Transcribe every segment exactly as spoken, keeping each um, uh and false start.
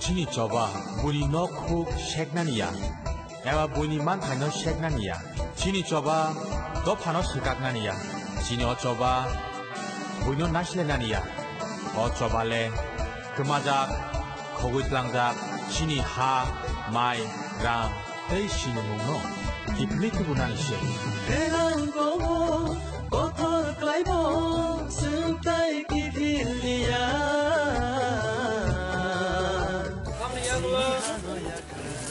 Chini choba buini nok khuk seknani ya, eba buini manthaino seknani ya. Chini choba dophano swkaknani ya. Chini o choba buino naislenani ya. O choba le kwmajak, khogwi tlangjak, chini ha, mai, ram, tei sinimungno kiphilwi tubunani se. Berang tongo, kothor klaibo, swngtai kiphil liya. Amni yagulo,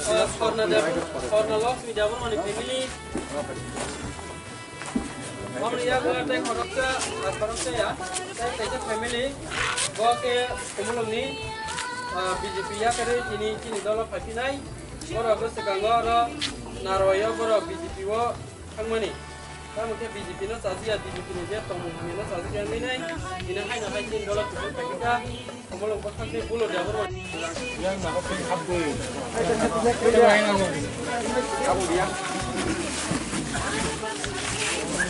eh, Swarna Deb-, Swarna Lakshmi Debbarmani family. Amni yagulo tei khoroksa, ah, khoroksa ya, tei kaisa family, bo khe Khumulwngni, ah, B J P yakarwi tini chini dolo phaiphinai. Borok bwswkango oro Narwai o borok B J P o thangmani. Tamo khe B J P no chajakya, B J P ni je tongmung hamya no chajakya wngwi nai. Tini haino hai chini dolo kuchuk phaikha. Komolong bwkhak tei bulo de borok. Yang nago pink hapdi. Yang nago. Abo dia.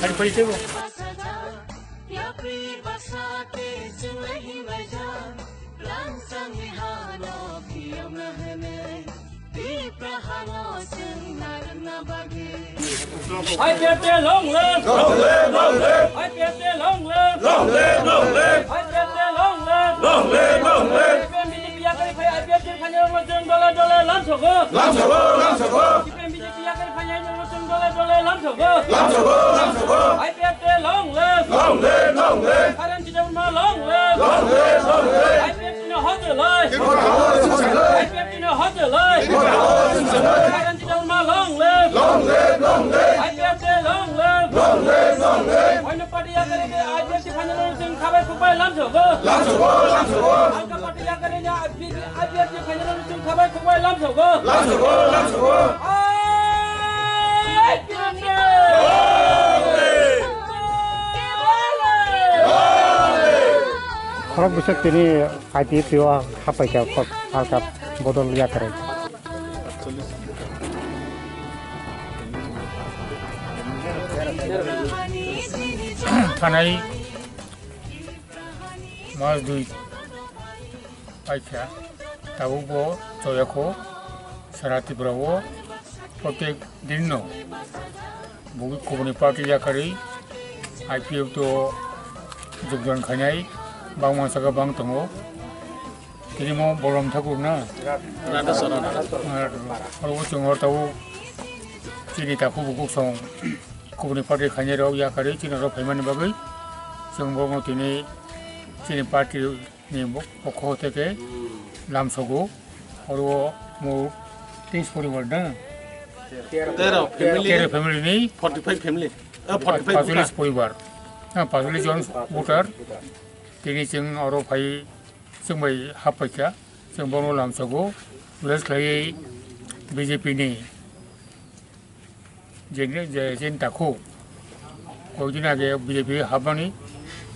Hari pari tebo. Yapri basa te chwnglahi maja, langsang ni hano phiyokna hwnwi, Tipra hano chwng narwkna bagwi. I P F T long live! Long live, long live! I P F T long live! Long live, long live! I P F T long live! Long live, long live! I P F T ni biya kari phai I P F T ni phai ni rok chwng dole dole lamsogo. Lamsogo, lamsogo! I P F T ni biya kari phai ni rok chwng dole dole lamsogo. Lamsogo, lamsogo! I P F T long live! Long live, long live! Kairan Debbarma long live! Long live, long live! I P F T no hote lai! Tipra hao chwng sanai! I P F T no hote lai! Tipra hao chwng sanai! Kairan Debbarma long live! Long live, long live! I P F T long live! Long live, long live! Oino party yakarwi de I P F T final round chwng khabai khukbai lamsogo! Lamsogo, lamsogo! Alka party yakarwi de I P F T, I P F T final round chwng khabai khukbai lamsogo! Lamsogo, lamsogo! I P F T! Khorok bwswk tini I P F T o haphaikha, khorok alka bodol yakarwi. Thanai mas dui paikha, tabuk bo choyakho sara Tripura o protek din no. Bo kubuni party yakarwi I P F T o jogdan khainai bangma saka bang tongo. Tini mo Bolram Thakur na? Radha Saran. Aro chwng hor tabuk chini takhu bukhuk song kubuni party khainai rok yakarwi chini rok phaimani bagwi chwng bo tini chini party ni bo-, bokho teke lamsogo, oro mo teis poribar da? Tero family. Tero family ni forty five family. Eh, forty five pachulis poribar. Na, pachulis jon voter. Tini chwng oro phai, chwng bai haphaikha. Chwng bono lamsogo. Less khlaiwi B J P ni je, je, je takhu. Koidin age B J P hapmani,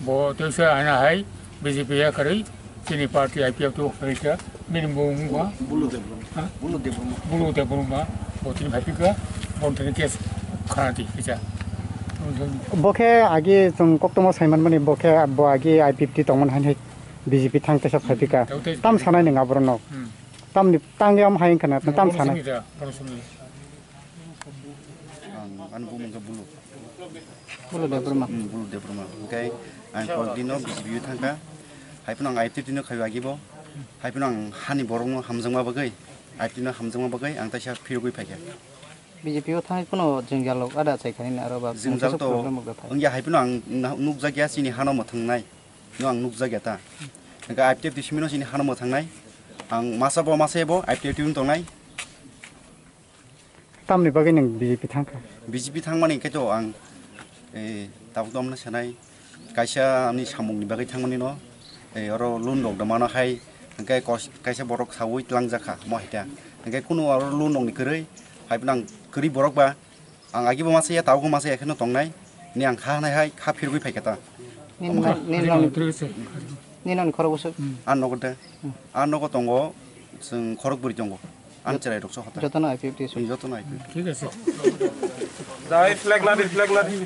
bo teisa ana hai B J P yakarwi chini party I P F T o khaikha, bini bumung wngkha Bulu Debbarma. Ha? Bulu Debbarma. Bulu Debbarma, bo tini phaipikha, bo tini case khanati kisa. Bo khe agi chwng koktwma saimanmani, bo khe bo agi I P F T tongmani hai hai B J P thang teisa phaipikha. Tei, tei, tam sanai nwng aborok no. Hmm. Tamni tangwi omo hai wngkha na, tam sanai. Bono sumida, bono sumida. Ang, ani bumung khe Bulu. Bulu Debbarma. Hmm, Bulu Debbarma. Hwnkhe ang kok dino B J P o thangkha. Hai phano ang I P F T no khaio agi bo. Hai phano ang hani borokno hamjakma bagwi, I P F T no hamjakma bagwi ang teisa phirogwi phaikha. B J P o thangwi phano jwngjal rok ada achai khainani aro ba mungsa problem rok da phai. Jwngjal to wngya, hai phano ang na-, nukjakya chini hano mwthangnai. No ang nukjakya ta. Hwnkhe I P F T simino chini hano mwthangnai. Ang masa bo masa bo I P F T wng tongnai. Tamni bagwi nwng B J P thangkha? B J P thangmani khe to ang, eh, tabuk tongmani sanai, kaisa ani samungni bagwi thangmani no, eh, oro loan rok da mano hai, hwnkhe kos-, kaisa borok saui tlangjak kha, mo hai ta. Hwnkhe kunu oro loan rokni kwrwi, hai phano ang kwrwi borok ba, ang agi bo masa ya, tabuk bo masa ya kheno tongnai, ni ang kha hanai hai, kha phirgwi phaikha ta. Nini Omo kha. Nini nini nini khorok bwswk? A nogo de. A nogo tongo, chwng khorok bwrwi tongo. Ani cherai rok sohota. Jotono I P F T so. Jotono I P F T. Thik ase. Dai flag nadi, flag nadi.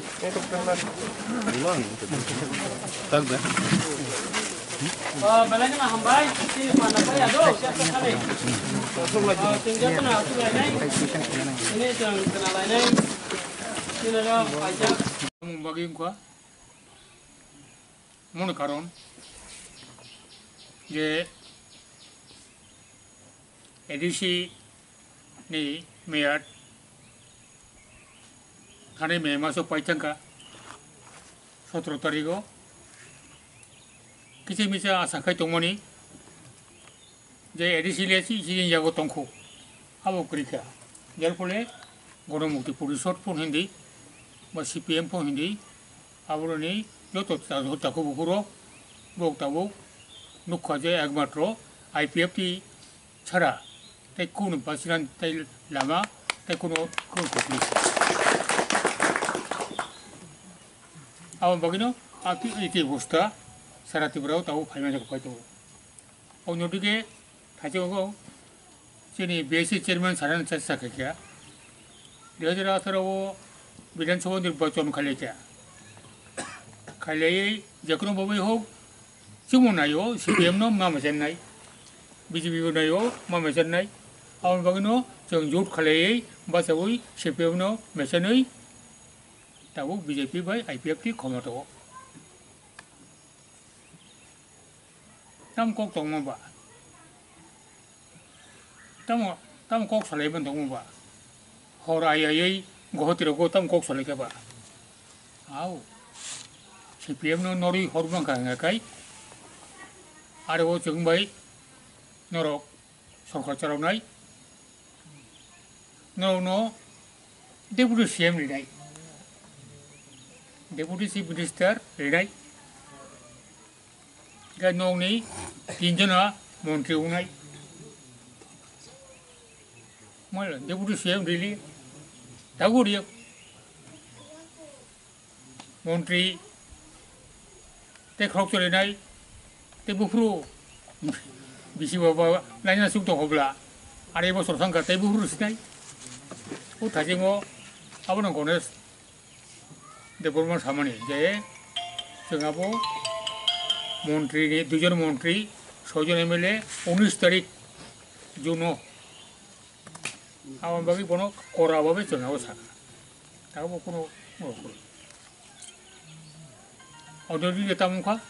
Tak da. O, belai kheno hambai, chini panda pai ado, chepta khani. O, chwng jotono aswk lainai, chini chwng khna lainai, chini rok paijak. Mung bagwi wngkha, moni karon je A D C ni meyad thani May maso paithangkha sotoro tarigo. Kisa misa asa khai tongmani je A D C le si si yago tongkhu abo kwrwikha. Jar phole Gonomukti Porishod phone hindi ba C P M phone hindi aboroni joto ta-, takhuk bukhuk rok bok tabuk nukha je ekmatro I P F T chara tei kunu basiran tei lama tei kunu kunu kukli. Abo bagwino a iti bosta sara Tripura o tabuk phaimani kok pai tongo. Onno dike thaichongo chini B S C chairman saran chesta khaikha. Dui hajar atharo o Bidhan Sabha nirbachon khailaikha. Khailaiwi jekono bobwi hok chwngno naio, C P M no ma mechenai, B J P bo naio ma mechenai. Aboni bagwino chwng jut khalaiwi bachaui C P M no mechenwi tabuk B J P bai I P F T khomotao. Tamo kok tongma ba? Tamo, tamo kok salai ban tongma ba? Hor ayaiwi Guwahati rogo tamo kok salai kha ba? Au. C P M no norwi hor bangkha hwnga kai. Aro o chwng bai norok sorkar chalawnai. Norokno Deputy C M rinai. Deputy Chief Minister rinai. Khe nokni tinjona montri wngnai. Mala Deputy C M rili. Dago riyo. Montri tei khorok cholinai tei buphuru bisi baba laina suk tong hobla. Are bosor thangkha tei buphuru sinai. O thajingo abono Ganesh Debbarma samani je chwng abo montri ni, duijon montri, soijon M L A, unis tarik June o. Aboni bagwi bono kora babe chwng abo sakha. Abo kuno mokol. Audio di tamo kha.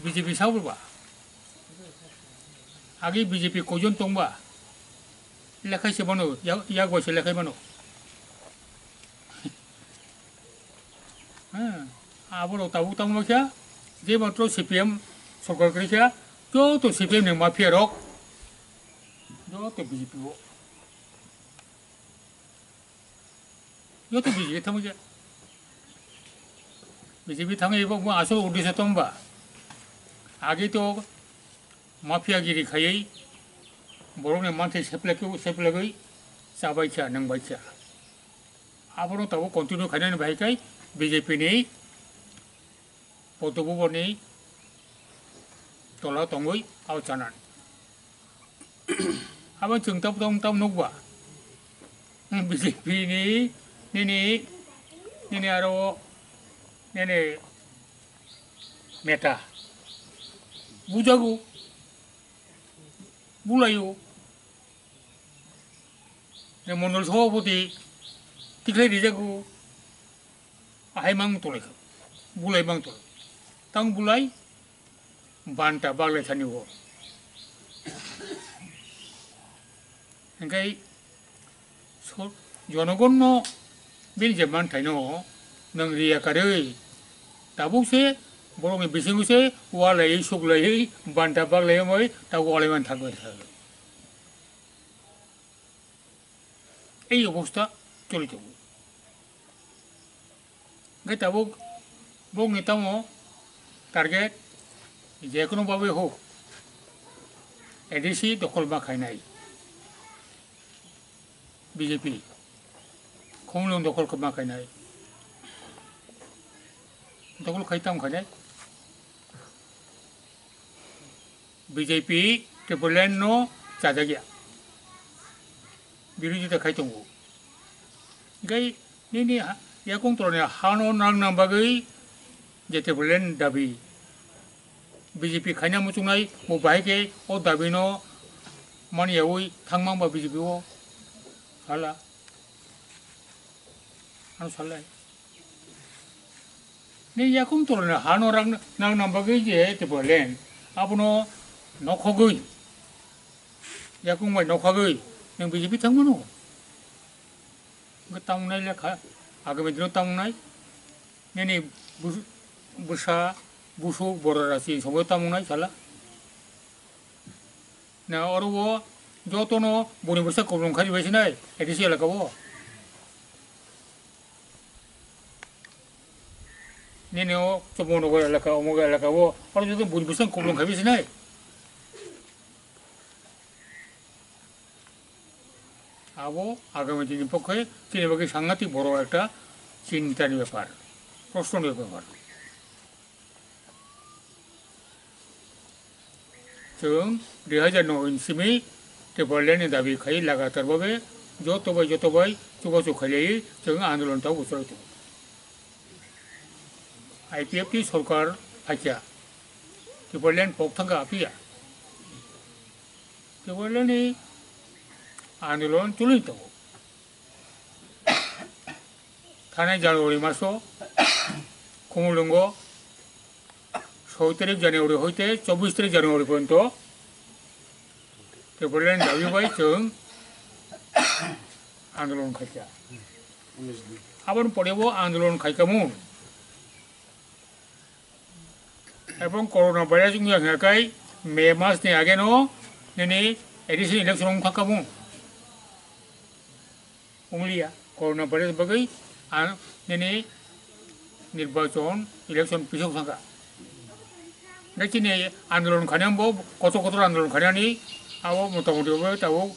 B J P sabo ba. Agi B J P koijon tongba. Lekhai se mano, yak, yak bai se lekhai mano. Hmm. Abo rok tabuk tamo kha, je matro C P M sorkar kwrwi kha, joto C P M ni mafia rok, joto B J P o. Joto B J P thangwi kha. B J P thangwi bo asol uddesho tongba. Age to mafia giri khaiwi borokni manthai seplek-, seplekwi chabai kha, nangbai kha. Abono tabuk continue khainani bahai khe B J P ni Podobubo ni tola tongwi abo chanani. Abo chwng tab tam tam nukba. B J P ni nini, nini aro nini neta bujago, bulayo. Je mondol sabhapati tikhlai rijago, ahai mang tolai kha, bulai mang tolai. Tang bulai banta baglai thani o. Hingkai so-, jonogonno bini je manthaino nwng riya karwi tabuk se borokni bisingo se walai suklai banta baglai wngwi ta walai man thangwi. Ei obostha choli tongo. Hingke tabuk bokni tamo target, je kono babai hok, A D C dokhol ma khainai B J P, Khumulwng dokhol ma khainai, dokhol khai tamo khainai. B J P Tipraland no chajakya, birodita khai tongo. Hingke nini ha-, yakung tolani hano nang nang bagwi je Tipraland dabi B J P khaina muchungnai, bo bahai khe o dabi no mani yaui thangmang ba B J P o sala. Ano salai. Ni yakung tolni hano rang nang nang bagwi je Tipraland abono nokhogwi, yakung bai nokhogwi nang B J P thangmano. Hwnkhe tamungnai lekha, agami dino tamungnai. Nini bus-, bwsa, busuk, borok rasi somoi tamungnai sala. Na oro o jotono boni bwsa kuplung khai bai sinai, A D C elaka o. Nini o Chopongnogo elaka, omogo elaka o, oro joto boni bwsa kuplung khai bai sinai. Abo agami dini pokhe chini bagwi sangatik boro ekta chintani bepar, prosnoni bepar. Chwng dui hajar no ni simi Tipraland ni dabi khai lagatar bhabe joto bai, joto bai chubachu khailaiwi chwng andolon tabuk chwlai tongo. I P F T sorkar phaikha, Tipraland pok thangkha apiya. Tipraland ni andolon chwlwi tongo. Thanai January maso Khumulwngo soi tarik January hoite chobbish tarik January porjonto Tipraland dabi bai chwng andolon khaikha. Aboni pore bo andolon khaikha mun. Ebong corona virus wngya hwnkha khe May mas ni age no nini A D C election wngkha kha mun. Wnglia, corona virus bagwi ang nini nirbachon, election pisok thangkha. Hwnkhe chini andolon khainani bo kotor kotor andolon khainani abo motamoti bo tabuk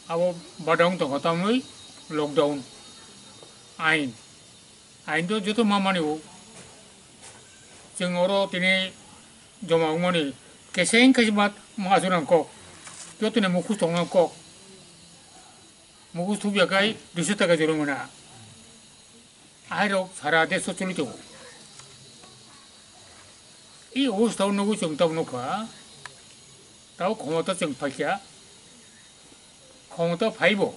abo bada wng tongkha tamwi lockdown ain. Ain to joto ma mani o. Chwng oro tini joma wngmani keseng keseng mat ma aswk nang kok. Jotoni mukhus tongna kok. Mukhus thubya kai duiso taka joromana. Ahairok sara desh o choli tongo. I obostha o nugwi chwng tabuk nukha. Tabo khomota chwng phaikha. Khomota phaibo.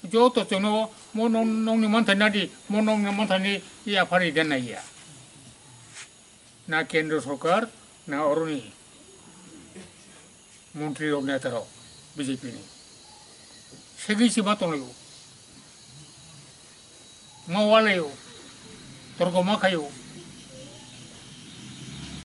Joto chwngno mo nong-, nongni manthai nadi, mo nongni manthai ni yaphar rida naiya. Na kendro sorkar, na oroni montri rok, neta rok, B J P ni. Segwi se ma tonglaio. Ma walaio. Torko ma khaio.